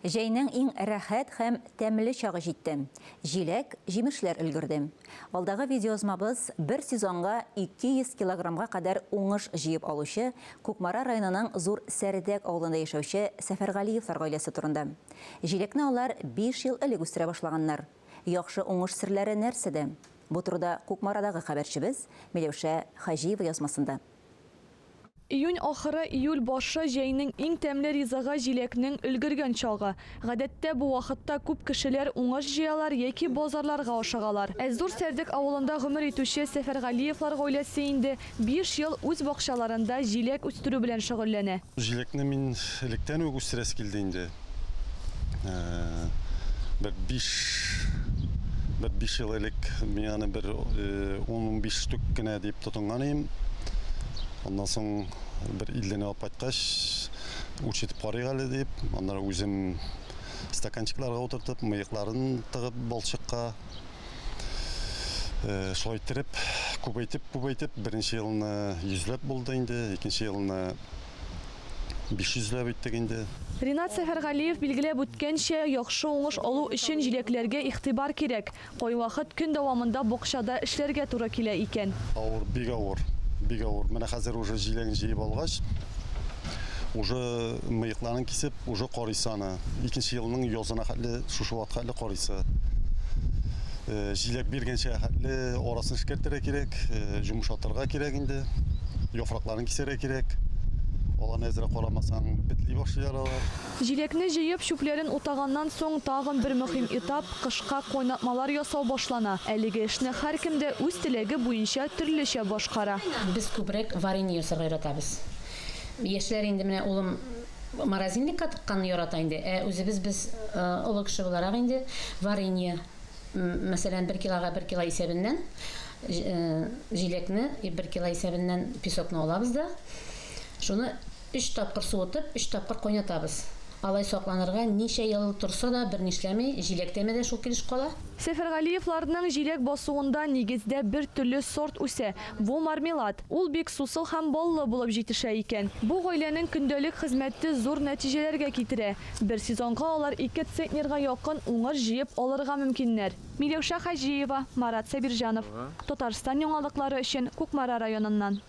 Җәйнең иң рәхәт һәм тәмле чагы җитте. Җиләк, җимешләр өлгерде. Алдагы видеоязмабыз бер сезонга 200 килограммга кадәр уңыш җыеп алучы Кукмара районының Зур Сәрдәк авылында яшәүче Сәфәргалиевлар гаиләсе турында. Җиләкне алар биш ел элек үстерә башлаганнар. Яхшы уңыш серләре нәрсәдә? Бу турыда Кукмарадагы хәбәрчебез Миләүшә Хаҗиева язмасында. Июнь ахыры, июль башы, җәйнең иң тәмле ризыгы, җиләкнең өлгергән чагы. Гадәттә, бу вакытта күп кешеләр уңыш җыялар яки базарларга ашыгалар. Ә Зур Сәрдек авылында гомер итүче Сәфәргалиевлар гаиләсе инде биш ел үз бакчаларында җиләк үстерү белән шөгыльләнә. Җиләкне мин электән үк үстерәсе килде инде. Бер биш, бер биш ел элек мин аны бер ун-унбиш штук кенә дип тотынган идем. Аннан соң бер илдән алып кайткач, үрчетеп карыйк әле дип, аннары үзем стаканчикларга утыртып, мыекларын тыгып балчыкка, шулай иттереп, күбәйтеп, күбәйтеп, беренче елны йөзләп булды инде, икенче елны 500 ләп иттек инде. Ринат Сәфәргалиев билгеләп үткәнчә, яхшы уңыш алу өчен җиләкләргә игътибар кирәк. Кайвакыт көн дәвамында бакчада эшләргә туры килә икән. Авыр, бик авыр, бик авыр. Менә хәзер уже җиләген җыеп алгач, уже мыекларын кисеп, уже карыйсы аны. Икенче елның язына хәтле, шушы вакытка хәтле карыйсы. Җиләк биргәнчә хәтле арасын эшкәртергә кирәк, җомшатырга кирәк инде, яфракларын кисәргә кирәк. Аларны әзрәк карамасаң, бетли башлыйлар алар. Җиләкне җыеп, чүпләрен утаганнан соң, тагын бер мөһим этап, кышка кайнатмалар ясау башлана. Әлеге эшне һәркем дә үз теләге буенча төрлечә башкара. Без күбрәк варенье ясарга яратабыз. Яшьләр инде менә улым морозильникка тыкканны ярата инде, ә үзебез без олы кеше буларак инде варенье, мәсәлән, бер килога бер кило исәбеннән җиләкне, бер кило исәбеннән песокны алабыз да, шуны өч тапкыр суытып, өч тапкыр кайнатабыз. Алай сакланырга ничә ел торса да бернишләми, җиләк тәме дә шул килеш кала. Сәфәргалиевларның җиләк басуында нигездә бер төрле сорт үсә, бу мармелад. Ул бик сусыл һәм баллы булып җитешә икән. Бу гаиләнең көндәлек хезмәте зур нәтиҗәләргә китерә. Бер сезонга алар ике центнерга якын уңыш җыеп алырга мөмкиннәр. Миләүшә Хаҗиева, Марат Сабирҗанов. Татарстан яңалыклары өчен Кукмара районыннан.